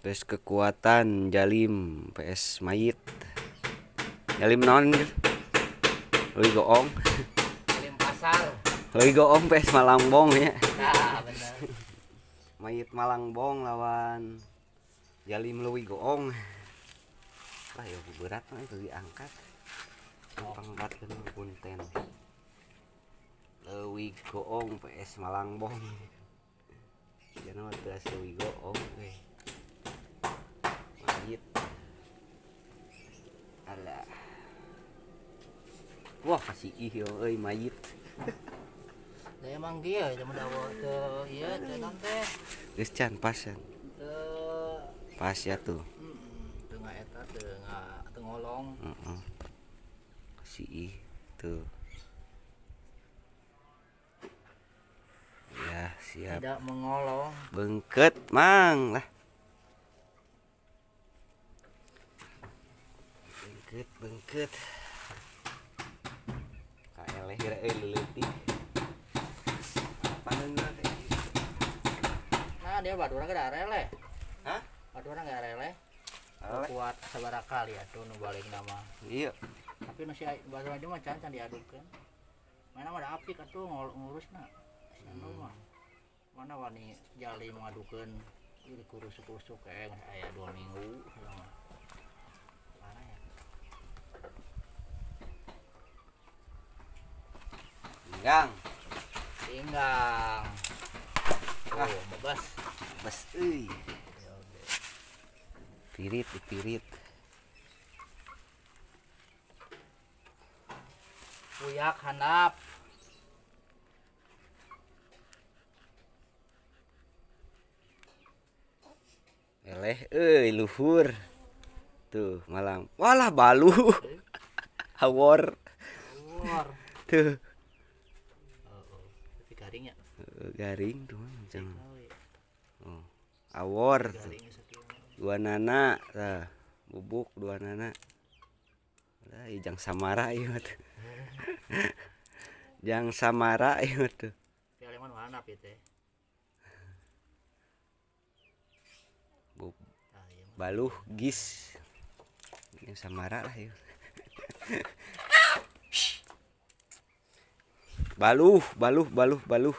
Tes kekuatan Jalim PS Mayit. Jalim naon? Leuwih goong. Jalim pasar. Leuwih goong PS Malangbong ya. Nah, bener. Mayit Malangbong lawan Jalim leuwih goong. Wah, ya berat mah itu diangkat. Pangbatkeun punten. Leuwih goong PS Malangbong. Jangan mah teu leuwih goong we. Mayit. Alah. Wah, kasih ih euy mayit. Da emang kieu teh mah dawa teu ieu teh naon teh. Geus can pas can. Teu Pas ya tuh. Teu ngaeta teu teu ngolong. Heeh. Kasih ih tuh. Ya, siap. Tidak mengolong. Bengket mang lah. Bengket, bengket. Kaeleh geura euy leutik. Paneungna teh. Nah, dia batu urang ge areleh. Hah? Batu urang ge areleh. Areleh. Kuat sabaraha kali atuh nu balik nama. Iya. Tapi nu si batu aja mah can can diadukeun. Mana mah da apik atuh ngurusna. Si anu mah. Mana wani Jalim ngadukeun ieu kurusuk-kurusuk kayak aya 2 minggu mah. Mana ya? Pinggang. Pinggang. Ah. Oh, bebas. Bebas euy. Pirit, dipirit. Kuyak handap. Eleh euy luhur. Tuh, malang. Walah balu. Awor. Awor. Tuh. Oh, tapi garingnya. Garing tuh macam. Oh, iya. Oh, awor tuh. Garingnya sakieu. Dua nana tah, bubuk dua nana. Lah, ieu jang samara ieu mah tuh. Jang samara ieu mah tuh. Tapi aleman mana ieu teh? Bub. Tah, ieu mah. Baluh gis. Yang samara lah ieu. Baluh, baluh, baluh, baluh.